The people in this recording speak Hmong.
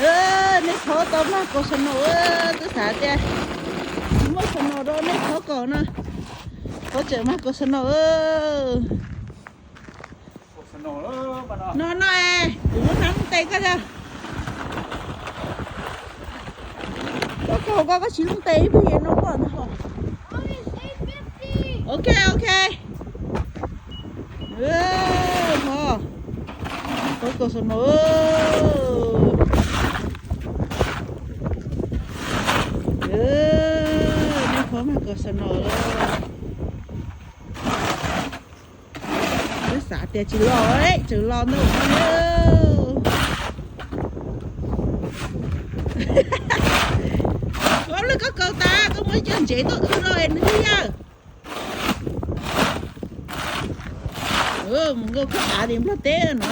Nej thov tau mag kaus snow, twb xav tias tsis muaj snow rau nej thov kaus no, thov tseem mag kaus snow. No no, kuv muab thaij lub ntes koj yog. Koj kaus koj, koj tsis lub ntes ib pliag no koj ntag. Ok ok. Thov kaus snow. Nej thov mag kaus snow. Twb xav tias tsis los, tseem los ntau no. Ob lwm koj kaus tas koj muab cov ntsev tuaj wb los es nws thiaj yawg. Mus nkauj koj av li Nplog teb no.